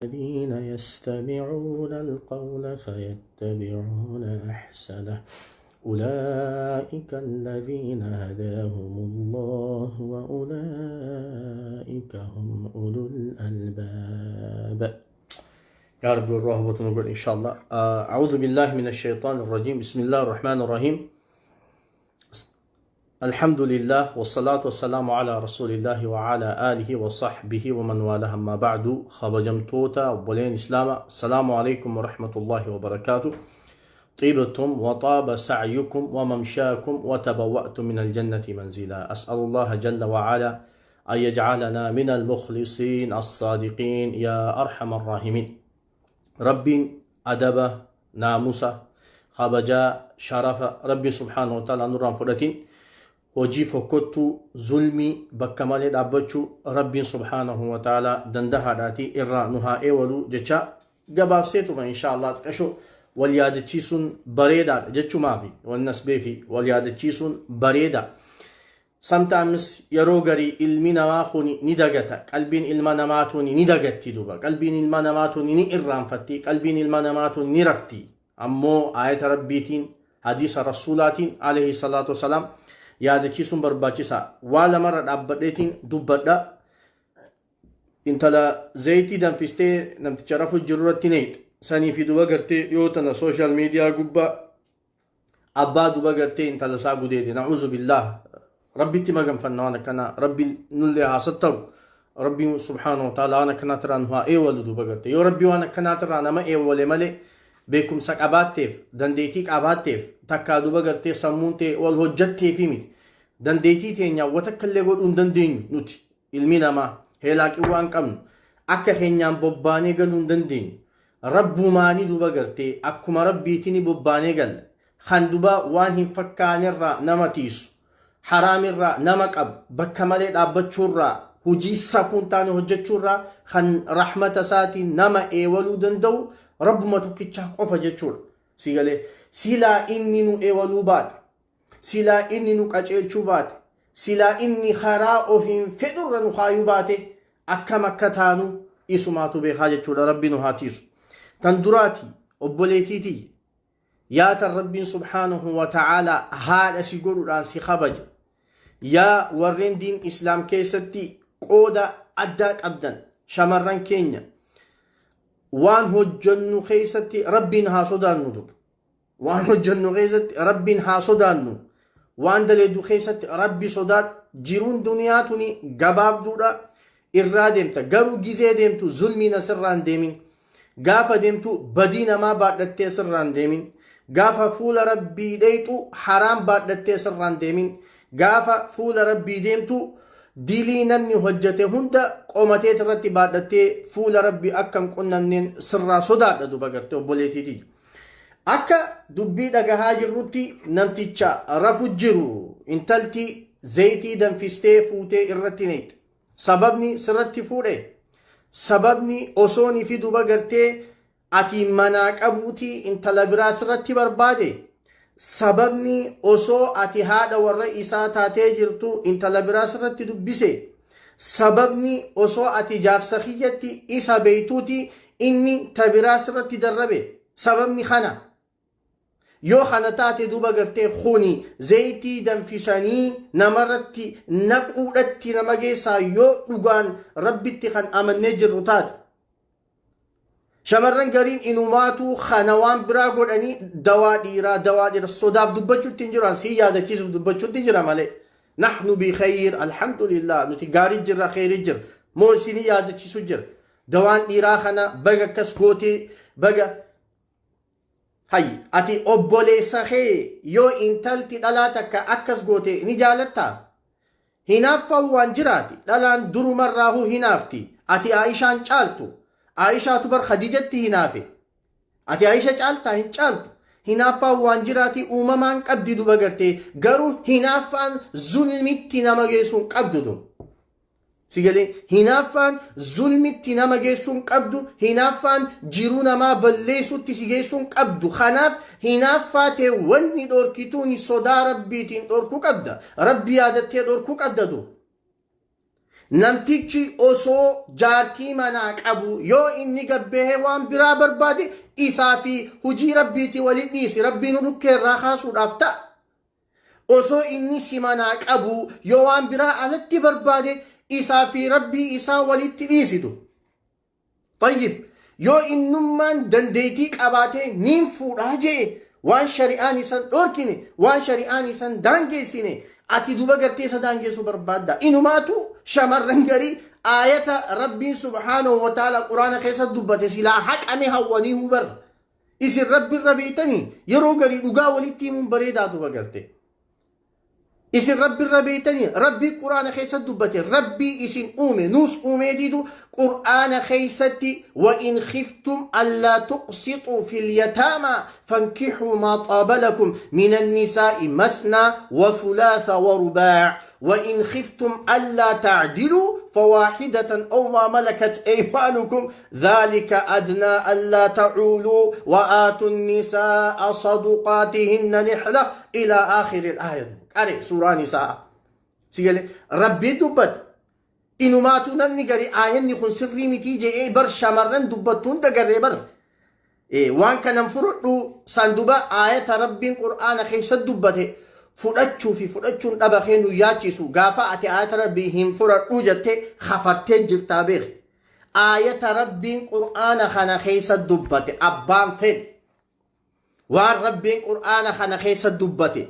الذين يستمعون القول فيتبعون أحسنه أولئك الذين هداهم الله وأولئك هم أولو الألباب. يا رب الرهبة نقول إن شاء الله. أعوذ بالله من الشيطان الرجيم. بسم الله الرحمن الرحيم. الحمد لله والصلاة والسلام على رسول الله وعلى آله وصحبه ومن والاه. ما بعد، خبجمتوتا وبولين إسلام، السلام عليكم ورحمة الله وبركاته. طيبتم وطاب سعيكم وممشاكم وتبوأتم من الجنة منزلا. أسأل الله جل وعلا أن يجعلنا من المخلصين الصادقين يا أرحم الراحمين. ربي أدب ناموسا خبجا شرف ربي سبحانه وتعالى نوران فرتين hojii fokkottuu zulmii bakka malee dhaabbachuu rabbiin subhaanahu wa ta'ala dandahaadhaatii irraa nu haa eewaluu jecha gabaabseetuma insha Allah xiqqashoo wal yaadachiisuun bareedaadha jechumaafi wal nasbeefi wal yaadachiisuun bareeda. Sometimes yeroo garii ilmi namaa kun ni dagata, qalbiin ilma namaa tun ni dagatti duba, qalbiin ilma namaa tun ni irraanfatti, qalbiin ilma namaa tun ni rafti. Ammoo ayata rabbiitiin hadiisa rasuulaatiin alayhi salaatu wasalaam yaadachiisuun barbaachisaa. Waa lamarra dhaabbadheetiin dubbadha. Intala zayitii danfistee namticha rafu jiru irratti neexe sanii fi duba gartee dhiyoo tana social media gubbaa abbaa duba gartee intala isaa gudeede. Na'uuzu billaah, rabbitti maganfanna. Waan akkanaa rabbi nullee haa sattaru. Rabbiin subhaanahu wa ta'ala waan akkanaatirraa nu haa eewalu. Duba gartee yoo rabbi waan akkanaatirraa nama eewwale malee beekumsa qabaatteef, dandeettii qabaatteef, takkaa duba gartee sammuun ta'e wal hojjatteefi miti. Dandeettii teenya wata illee godhuu hin dandeenyu. Nuti ilmi namaa heelaaqii waan qabnu akka keenyaan bobbaanee galuu hin dandeenyu. Rabbumaanii duba gartee akkuma rabbiitiin bobbaanee galla. Kan duba waan hin fakkaanerraa nama tiisu, haraamirraa nama qabu, bakka malee dhaabbachuurraa, hojii safuun taane hojjechuurraa kan rahmata isaatiin nama eewaluu danda'u rabbuma tokkichaa qofa jechuudha. Sigalee silaa inni nu eewaluu baate, silaa inni nu qaceelchuu baate, silaa inni karaa ofiin fedhurra nu kaayuu baate, akkam akka taanu isumaatu beekaa jechuudha. Rabbi nu haa tiisu. Tan duraati, obboleetiitii yaatan rabbiin subhaanahu wa ta'aalaa haadha si godhuudhaan si kabaje, yaa warreen diin islaam keessatti qooda addaa qabdan shamarran keenya, waan hojjennu keessatti rabbiin haa sodaannu. Duba waan hojjennu keessatti rabbiin haa sodaannu. Waan daleedu keessatti rabbi sodaadhu. Jiruun duniyaa tuni gabaabduudha, irraa deemta. Garuu gizee deemtu zulmiin asirraa hin deemin. Gaafa deemtu badii namaa baadhattee asirraa hin deemin. Gaafa fuula rabbii dheeyxu haraam baadhattee asirraa hin deemin. Gaafa fuula rabbii deemtu dilii namni hojjete hunda qomateet irratti baadhattee fuula rabbii akka hin qunnamneen sirraa sodaadha. Duba gartee obboleetiitii akka dubbii dhagahaa jirrutti namticha rafu jiru intalti zayitii danfistee fuutee irratti neexe. Sababni sirratti fuudhe, sababni osoonii fi duba gartee ati manaa qabuutii intala biraa sirratti barbaade, sababni osoo ati haadha warra isaa taatee jirtu intala biraa sirratti dubbise, sababni osoo ati jaarsa kiyyatti isa beeytuuti inni ta biraa sirratti darrabe, sababni kana yoo kana taate, duba gartee kuni zayitii danfisanii namarratti naquudhatti nama geessaa. Yoo dhugaan rabbitti kan amannee jirru taate, shamarran gariin inumaatu kana waan biraa godhanii dawaa dhiiraa, dawaa dhiira sodaaf dubbachuutti hin jiran, si yaadachiisuuf dubbachuutti jira malee. Nahnu bikhayr, alhamdulillah, nuti gaarii jirra, kheyrii jira. Moo isinii yaadachiisu jira. Dawaan dhiiraa kana baga akkas gootee baga hayyi. Ati obboleessa kee yoo intalti dhalaa takka akkas goote ni jaalattaa? Hinaaffaan waan jiraati. Dhalaan durumarraahuu hinaafti. Ati Aayishaan caaltu. Aayishaatu bar Khadijatti hinaafe. Ati Aayisha caaltaa? Hin caaltu. Hinaaffaan waan jiraati, uumamaan qabdi duba gartee. Garuu hinaaffaan zulmitti nama geessuun qabdu dur. Sigalee hinaaffaan zulmitti nama geessuun qabdu, hinaaffaan jiruu namaa balleessutti si geessuun qabdu. Kanaaf hinaaffaa ta'e wanni dhorkituun sodaa rabbiitiin dhorkuu qabda. Rabbi yaadattee dhorkuu qabda dur. Namtichi osoo jaartii manaa qabu yoo inni gabbahee waan biraa barbaade, isaa fi hujii rabbiitii wali dhiisi, rabbiin dhukkee irraa kaasuudhaaf ta'a. Osoo inni si manaa qabu yoo waan biraa alatti barbaade, isaa fi rabbii isaa walitti dhiisitu. طيب, yoo innummaan dandeettii qabaatee niin fuudhaa jee, waan shari'aan isan dhorkine, waan shari'aan isan daangeessine, ati duba gartee isa daangeessuu barbaadda. Inumaatu shamarran garii aayata rabbiin سبحانه وتعالى quraana keessa dubbate silaa haqame hawwanii hubar. Isin rabbirra beeytanii? Yeroo garii dhugaa walitti himuun bareedaa duba garte. Isin rabbirra beeytanii? Rabbii quraana keessa dubbate, rabbii isin uume, nuus uumee diidu, qur'aana keessatti: وإن خفتم ألا تقسطوا في اليتامى فانكحوا ما طاب لكم من النساء مثنى وثلاث ورباع وإن خفتم ألا تعدلوا فواحدة أو ما ملكت أيمانكم ذلك أدنى ألا تعولوا وآتوا النساء صدقاتهن نحلة إلى آخر الآية. قرئ سورة نساء. Sigalee rabbii dubbate. Inumaatu namni gari aayanni kun sirrii mitii je'ee bar, shamarran dubbattu hunda garree bar. Waan kanan fudhadhu sanduba aayata rabbiin qur'aana keessa dubbate fudhachuu fi fudhachuun dhaba kee nu yaachisu. Gaafa ati aayata rabbii hin fudhadhu jettee kafartee jirtaa beek. Aayata rabbiin qur'aana kana keessa dubbate abbaan fedhe, waan rabbiin qur'aana kana keessa dubbate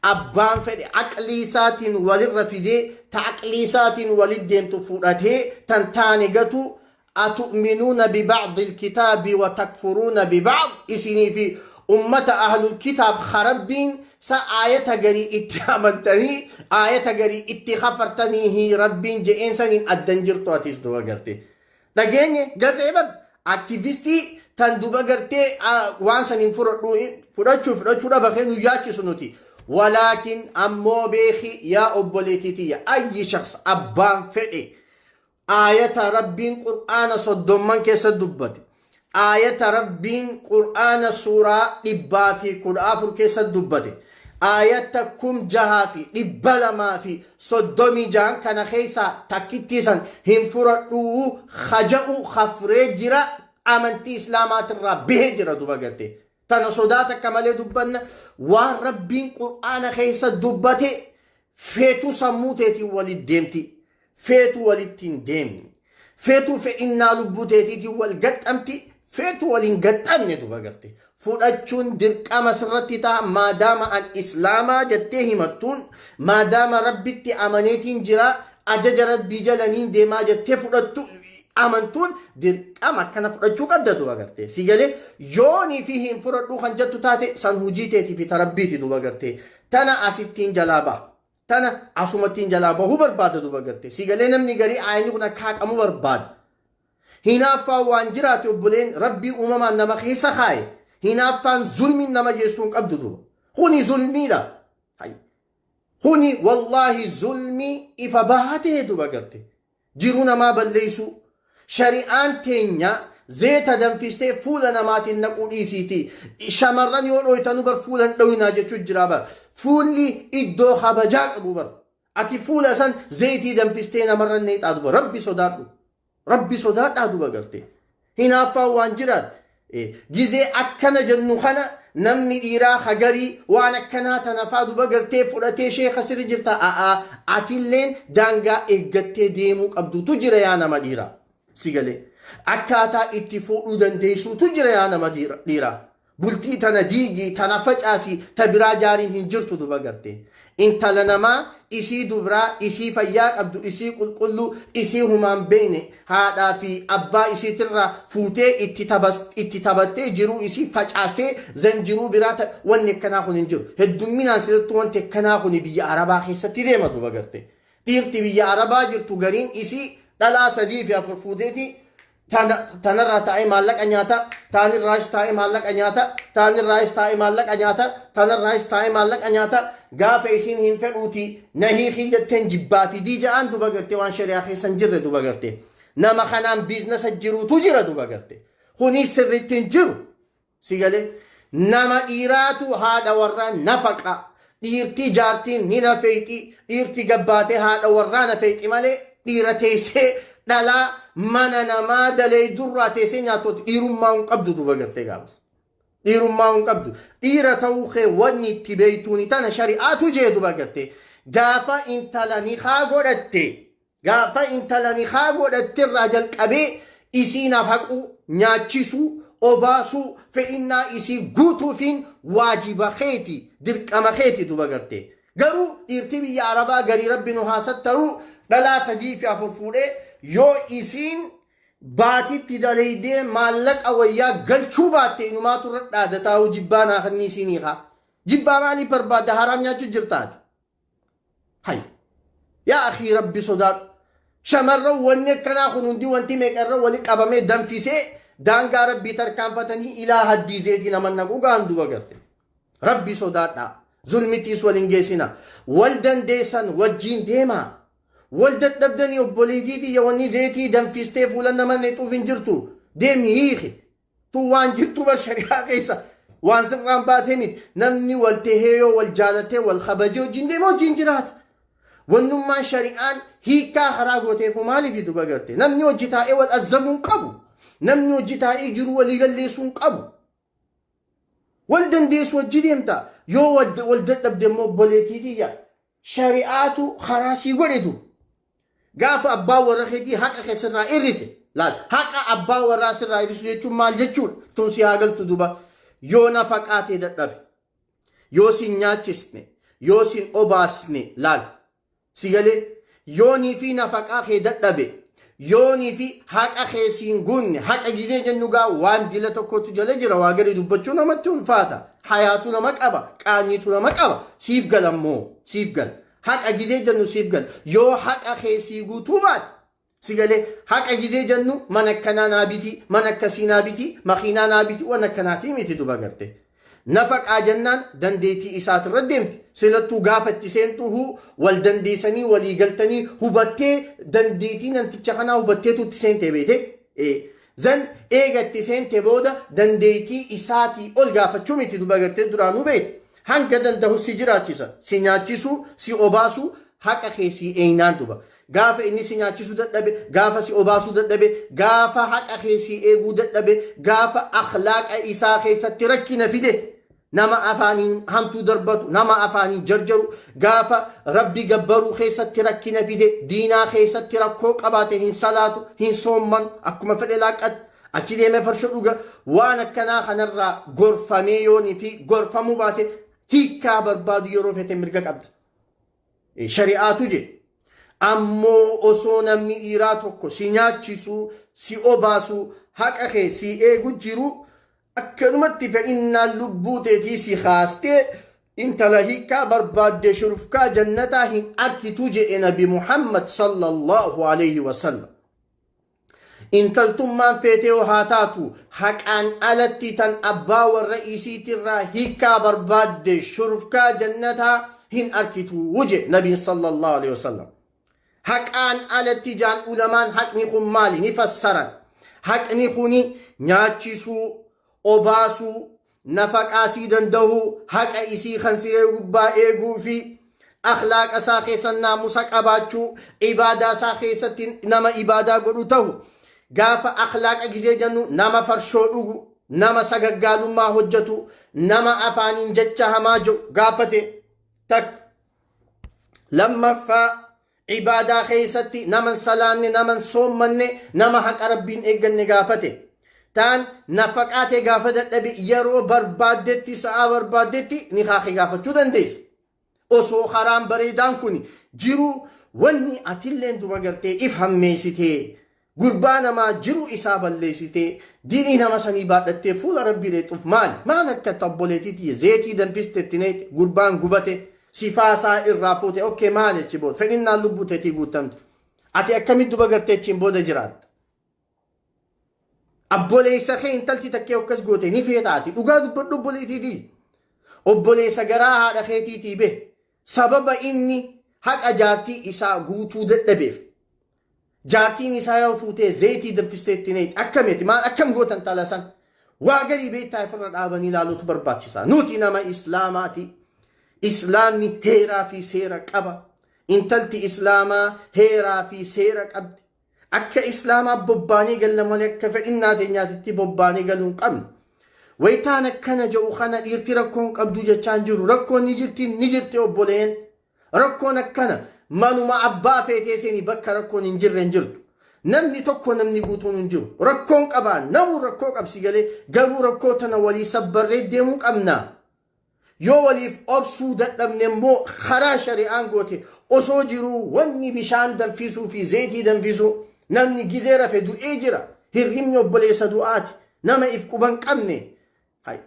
abbaan fedhe aqlii isaatiin walirra fidee, ta aqlii isaatiin walit deemtu fudhatee, tan taane gatu. أتؤمنون ببعض الكتاب وتكفرون ببعض. Isinii fi ummata أهل الكتاب خربين sa aayata garii itti amantanii aayata garii itti kafartanii rabbiin je'een saniin addan jirtu. Atis duba garte dhageenye garree bar, aktivistii tan duba gartee waan saniin fudhadhu, fudhachuu fudhachuu dhaba kee nu yaachisu nuti. ولكن ammoo beeki yaa obboleettii, أي شخص abbaan fedhe aayata rabbiin qur'aana 30n keessa dubbate, aayata rabbiin qur'aana suuraa 114 keessa dubbate, aayata 6236n kana keessaa takkittiisan hin fudhadhuu haja'u kafree jira, amantii islaamaatirraa bahee jira duba garte. Tana sodaa takka malee dubbanna. Waan rabbiin qur'aana keessa dubbate feetu sammuu teetiin walit deemti, feetu walitti hin deemne, feetu fedhinnaa lubbuu teetiitiin wal gaxxamti, feetu waliin gaxxamne duba garte, fudhachuun dirqama sirratti ta'a. Maadaama an islaamaa jettee himattuun, maadaama rabbitti amaneetiin jira, ajaja rabbii jalaniin deemaa jettee fudhattu amantuun, dirqama akkana fudhachuu qabda duba garte. Si galee? Yoonii fi hin fudhadhuu kan jettu taate, san hujii teetii fi tarabbiiti duba garte. Tana asittiin jalaa ba'a, tana asumattiin jalaa bahuu barbaada duba garte. Si galee? Namni garii aayinni kun akka haqamu barbaada. Hinaaffaan waan jiraate, obboleen, rabbii uumamaan nama keessa kaaye. Hinaaffaan zulmiin nama geessuu hin qabdu duba. Kuni zulmiidha. Kuni wallaahi zulmii ifa bahaa ta'e duba garte. Jiruu namaa balleessuu. Shari'aan teenya zeeta danfistee fuula namaatiin naquu dhiisiiti. Shamarran yoo dhooytanu bar fuula hin dhowinaa jechuu jira bar. Fuulli iddoo kabajaa qabu bar. Ati fuula san zeetii danfistee namarra neexaa duba. Rabbi sodaadhu. Rabbi sodaadhaa duba garte. Hinaaffaan waan jiraat. Gizee akkana jennu kana namni dhiiraa hagarii waan akkanaa tanafaa duba gartee fudhatee sheeka sirri jirta. A'aa, atilleen daangaa eeggattee deemuu qabdutu jira yaa nama dhiiraa. Si galee? Akkaataa itti fuudhuu dandeessuutu jira yaa nama dhiiraa. Bultii tana diigii, tana facaasii, ta biraa jaariin hin jirtu duba garte. Intala namaa isii dubraa, isii fayyaa qabdu, isii qulqulluu, isii humaan beeyne, haadhaa fi abbaa isiitirraa fuutee itti taphattee jiruu isii facaastee zanjiruu biraa wanni akkanaa kun hin jiru. Heddumminaan silattuu wanti akkanaa kun biyya Arabaa keessatti deema duba garte. Dhiirti biyya Arabaa jirtu gariin isii dhalaa sadii fi afur fuuteeti tanarraa taa'ee maallaqa nyaata, taanirraayis taa'ee maallaqa nyaata, taanirraayis taa'ee maallaqa nyaata, tanarraayis taa'ee maallaqa nyaata. Gaafa isiin hin fedhuuti na hiikii jetteen jibbaa fidii ja'aan duba gartee, waan shari'aa keessa hin jirre duba garte. Nama kanaan business jiruutu jira duba garte. Kunis sirriitti hin jiru. Si galee? Nama dhiiraatu haadha warraa nafaqa. Dhiirtii jaartiin ni nafeexi, dhiirti gabbaatee haadha warraa nafeexi malee. dhiira teessee dhalaa mana namaa dalee durraa teessee nyaattooti dhiirummaa hin qabdu duuba gartee gaafas. Dhiirummaa hin qabdu. Dhiira ta'uu kee wanni itti beektuuni tana shari'aatu jee duuba gartee. Gaafa intala nikaa godhatte gaafa intala nikaa godhatte irraa jalqabee isii nafaquu, nyaachisuu, obaasuu, fedhinnaa isii guutuufiin waajiba keeti, dirqama keeti duuba gartee. Garuu dhiirti biyya Arabaa garii rabbi nu haasattaruu dhalaa 3 fi 4 fuudhee yoo isiin baatitti daleeydee maallaqa wayyaa galchuu baatte inumaatu irra dhaadataa'uu jibbaa naa kannii isinii haa. Jibbaa maaliif barbaadda haraam nyaachuu jirtaati? Hay. Yaa akhii rabbi sodaadhu. Shamarran wanni akkanaa kun hundi wanti meeqa irra wali qabamee danfisee daangaa rabbii tarkaanfatanii ilaa haddii zeetii nama naqu gaan duba garte. Rabbi sodaadhaa. Zulmittiis wal hin geessina. Wal dandeessan wajjiin deemaa. Wal dadhabdanii obboleettii tiyya wanni zeetii danfistee fuula nama nexuuf hin jirtu. Deemi hiiki. Tun waan jirtu bar shari'aa keessa. Waan sirraan baatee miti. Namni wal tahee yoo wal jaalatee wal kabajee wajjin deema wajjin jiraata. Wannummaan shari'aan hiikkaa karaa gooteefu maaliif duba garte? Namni hojii taa'ee wal azzabuu hin qabu. Namni hojii taa'ee jiru walii galleessuu hin qabu. Wal dandeessu wajji deemta. Yoo wal dadhabde immoo obboleettii tiyya shari'aatu karaa sii godhetu. Gaafa abbaa warra keetii haqa kee sirraa hir'ise. Laal haqa abbaa warraa sirraa hir'isu jechuun maal jechuudha? Tun si haa galtu duba. Yoo nafaqaa tee dadhabe. Yoo sin nyaachisne. Yoo sin obaasne laal. Si galee yoonii fi nafaqaa kee dadhabe. Yoonii fi haqa kee siin guunne haqa gizee jennu gaa waan dila tokkotu jala jira waa gadi dubbachuu namatti ulfaata. Hayaatu nama qaba, qaanyiitu nama qaba. Siif gala immoo siif gala. Haqa gizee jennu siif gala. Yoo haqa kee sii guutuu baate si galee haqa gizee jennu mana akkanaa naa biti, mana akkasii naa biti, makiinaa naa biti waan akkanaatii miti duba garte. Nafaqaa jennaan dandeettii isaatirra deemti. Silattuu gaafa itti seentuhu wal dandeessanii walii galtanii hubattee dandeettii namticha kanaa hubatteetu itti seentee beete. Zan eega itti seente booda dandeettii isaatii ol gaafachuu miti duba gartee duraanuu beete. Hanga danda'u si jiraachisa, si nyaachisuu, si obaasuu, haqa kee si eeynaan duba. Gaafa inni si nyaachisuu dadhabe, gaafa si obaasuu dadhabe, gaafa haqa kee si eeguu dadhabe, gaafa akhlaaqa isaa keessatti rakkina fide, nama afaaniin hamtuu darbatu, nama afaaniin jarjaru, gaafa rabbi gabbaruu keessatti rakkina fide, diinaa keessatti rakkoo qabaate hin salaatu, hin soomman, akkuma fedhe laaqqatu, achi deemee farshoo dhuga, waan akkanaa kanarraa gorfamee yoonii fi gorfamuu baate hiikkaa barbaadu yeroo fete mirga qabda. Shari'aatu jedhe. Ammoo osoo namni dhiiraa tokko si nyaachisu, si obaasu, haqa kee si eegu jiru akkanumatti fedhinnaan lubbuu teetii si kaastee intala hiikkaa barbaadde shurufkaa jannataa hin arkitu jedhe Nabi Muhammad sallallahu alaihi wasallam. Intaltummaan feetee haa taatu haqaan alatti tan abbaa warra isiitirraa hiikkaa barbaadde shurufkaa jannataa hin arkitu jedhe Nabiin sallallahu alaihi wasallam. Haqaan alatti jaan ulamaan haqni kun maali ni fassaran. Haqni kuni nyaachisuu, obaasuu, nafaqaa sii danda'uu, haqa isii kan siree gubbaa eeguu fi akhlaaqa isaa keessa naamusa qabaachuu, ibaadaa isaa keessatti nama ibaadaa godhu ta'u. Gaafa akhlaaqa gizee jennu nama farshoo dhugu, nama sagaggaalummaa hojjetu, nama afaaniin jecha hamaa jiru gaafate. Takka. Lammaffaa ibaadaa keessatti nama hin salaanne, nama hin soommanne, nama haqa rabbiin eegganne gaafate. Taan nafaqaa ta'e gaafa dadhabe yeroo barbaaddetti sa'aa barbaaddetti ni kaakee gaafachuu dandeessa. Osoo karaan bareedaan kun jiru wanni atilleen duba gartee if hammeessitee gurbaa namaa jiru isaa balleessitee diinii nama sanii baadhattee fuula rabbii dheexuuf maali? Maal akka obboleettii tiyya zeetii danfiste itti neexe gurbaan gubate sifaa isaa irraa fuute okkee maali achi booda fedhinnaan lubbuu teetii guutamte. Ati akkamitti duba gartee achiin booda jiraatta? Obboleessa kee intalti takkee akkas goote ni feetaati. Dhugaa dubbadhu obboleettiitii. Obboleessa garaa haadha keetiitii be. Sababa inni haqa jaartii isaa guutuu dadhabeef. Jaartiin isaa yoo fuutee zeetii danfistee itti neeyti. Akkamiti maal akkam gootan tala san? Waa garii beektaa ofirra dhaabanii ilaaluutu barbaachisa. Nuti nama Islaamaati. Islaamni heeraa fi seera qaba. Intalti Islaamaa heeraa fi seera qabdi. Akka Islaamaa bobbaanee galla malee akka fedhinnaa teenyaatitti bobbaanee galuu hin qabnu. Wayitaan akkana jedhu kana dhiirti rakkoo hin qabdu jechaa hin jiru. Rakkoon ni jirti, ni jirti obboleen. Rakkoon akkana manuma abbaa feetee seeni bakka rakkoon hin jirre hin jirtu. Namni tokko namni guutuun hin jiru. Rakkoon qabaa namuu rakkoo qabsi galee garuu rakkoo tana walii sabbarree deemuu qabna. Yoo waliif obsuu dadhabne immoo karaa shari'aan goote osoo jiruu wanni bishaan danfisuu fi zeetii danfisuu namni gizee rafe du'ee jira. Hirribni obboleessa du'aati. Nama if quban qabne. Hay.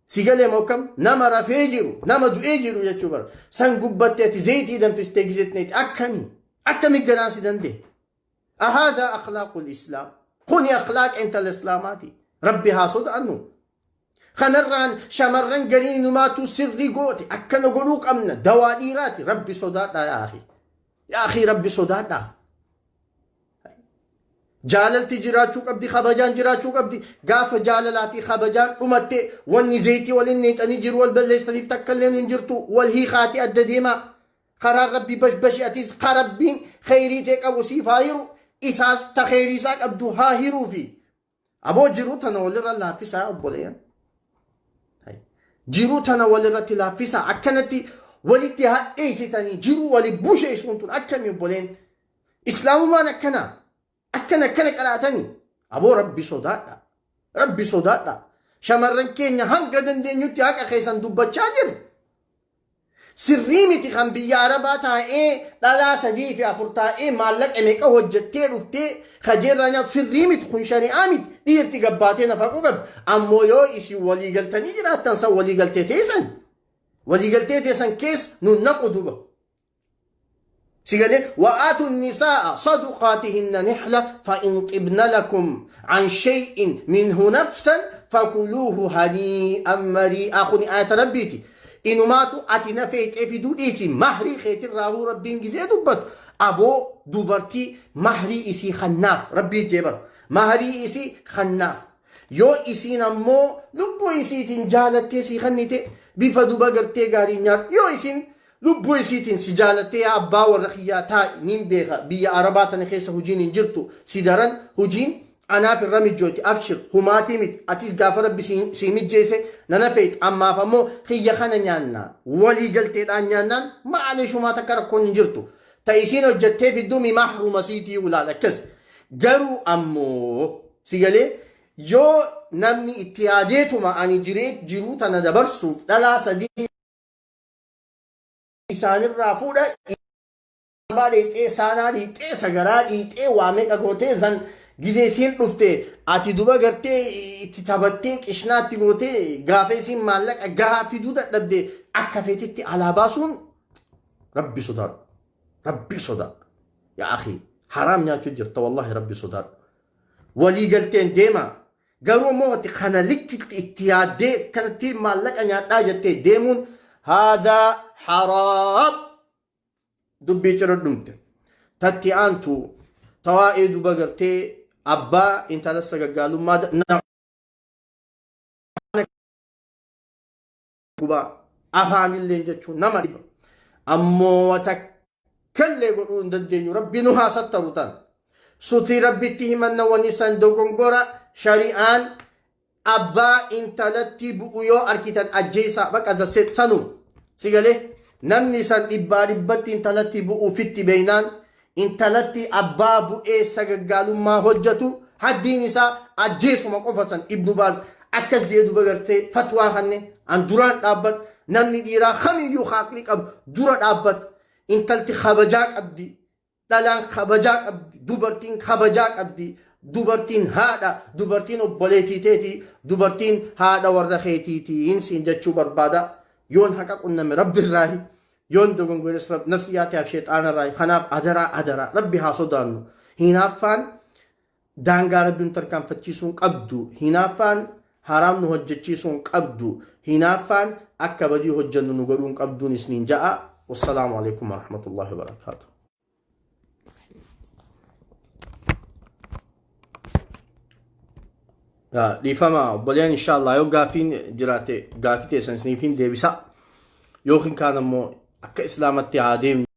Si galee moo kam? Nama rafee jiru, nama du'ee jiru jechuu bara. San gubbatte ati zeetii danfistee gizeetti neeti akkami? Akkami garaan si danda'e? Ahaadha akhlaaqul islaam. Kuni akhlaaqa intala islaamaati. Rabbi haa sodaannu. Kanarraan shamarran garii numaatu sirrii goote akkana godhuu qabna. Dawaa dhiiraati. Rabbi sodaadhaa yaa akhi. Yaa akhi, Rabbi sodaadhaa. Jaalalti jiraachuu qabdi, kabajaan jiraachuu qabdi. Gaafa jaalalaa fi kabajaan dhumatte wanni zayitii waliin neexanii jiru wal balleessaniif takka illee hin jirtu. Wal hiikaatii adda deemaa. Karaan Rabbi bashbashi, atis ka Rabbiin kheyrii tee qabu siif haa hiru, isaas ta kheyrii isaa qabdu haa hiruufi. Aboo, jiruu tana walirra laaffisaa obboleeyyan. Jiruu tana walirratti laaffisaa. Akkanatti walitti hadheessitanii jiruu wali busheessuun tun akkamii obboleen? Islaamummaan akkana akkana akkana qaraatanii. Aboo, Rabbi sodaadha. Rabbi sodaadha. Shamarran keenya hanga dandeenyutti haqa keessan dubbachaa jirra. Sirrii miti kan biyya Arabaa taa'ee dhalaa sadii fi afur taa'ee maallaqa meeqa hojjettee dhuftee kajeerraa nyaatu sirrii miti, kun shari'aa miti. Dhiirti gabbaatee nafaquu qabdi. Ammoo yoo isin walii galtanii jiraattan san walii galtee teessan. Walii galtee teessan keessa nun naqu duba. Sigalee وآتوا النساء صدقاتهن نحلة فإن طبن لكم عن شيء منه نفسا فكلوه هنيئا مريئا. Kuni aayata Rabbiiti. Inumaatu ati nafeexee fiduu dhiisi, mahrii keetirraahuu Rabbiin gizee dubbatu aboo dubartii mahrii isii kannaaf Rabbii jeebar mahrii isii kannaaf. Yoo isiin ammoo lubbuu isiitiin jaalattee sii kannite bifa duba gartee gaarii nyaadhu. Yoo isiin lubbuu isiitiin si jaalattee, yaa abbaa warra kiyyaa, taa'i, niin beeka biyya Arabaa tana keessa hojiin hin jirtu, si daran hojiin anaaf irra mijjooti, abshir, humaatii miti, atis gaafa Rabbi si mijjeesse nana feet, ammaaf ammoo kiyya kana nyaanna walii galteedhaan nyaannaan maalee shumaa takka rakkoon hin jirtu. Ta isiin hojjettee fidduu mahruma siitii ulaal akkas. Garuu ammoo si galee yoo namni itti yaadeetuma ani jiree jiruu tana dabarsuuf dhalaa sadii isaanirraa fuudha, abbaa dhiixee, saanaa dhiixee, sagaraa dhiixee, waa meeqa gootee san gizee isiin dhufte ati duba gartee itti taphattee qishnaatti gootee gaafa isiin maallaqa gahaa fiduu dadhabde akka feetitti alaa baasuun, Rabbi sodaadhu. Rabbi sodaadhu. Yaa akhi, haraam nyaachuu jirta wallahi, Rabbi sodaadhu. Walii galteen deema. Garuu immoo ati kana likkitti itti yaaddee kanatti maallaqa nyaadhaa jettee deemuun haadaa haraam. Dubbii cira dhumte. Tatti aantu tawaa'ee duba gartee abbaa intala sagaggaalummaa gubaa afaanilleen jechuun nama dhiba. Ammoo takkallee godhuu hin dandeenyu, Rabbi nu haa sattaru tan. Sutii Rabbitti himanna wani san dogongora. Shari'aan abbaa intalatti bu'u yoo arkitan ajjeesaa baqa zaseet sanu. Si galee namni san dhibbaa dhibbatti intalatti bu'u fitti beeynaan intalatti abbaa bu'ee sagaggaalummaa hojjetu haddiin isaa ajjeesuma qofa. San Ibnu Baaz akkas jedhee duba gartee fatwaa kanne an duraan dhaabbat, namni dhiiraa kamiyyuu haaqli qabu dura dhaabbat. Intalti kabajaa qabdi, dhalaan kabajaa qabdi, dubartiin kabajaa qabdi. Dubartiin haadha, dubartiin obboleetii teeti, dubartiin haadha warra keetiitiin siin jechuu barbaada. Yoon haqa qunname Rabbi irraahi, yoon dogongores nafsiyyaa ta'eef sheexaana irraahi. Kanaaf adaraa, adaraa, Rabbi haa sodaannu. Hinaaffaan daangaa Rabbi nu tarkaanfachiisuu hin qabdu. Hinaaffaan haraam nu hojjechiisuu hin qabdu. Hinaaffaan akka badii hojjennu nu godhuu hin qabduun isniin ja'a. Wassalaamu alaikum warahmatullahi wabarakaatuh. Dhiifama obboleen, inshallah yoo gaafiin jiraate gaafii teessan isiniif hin deebisa, yookiin kaan ammoo akka Islaamatti haa deemnu.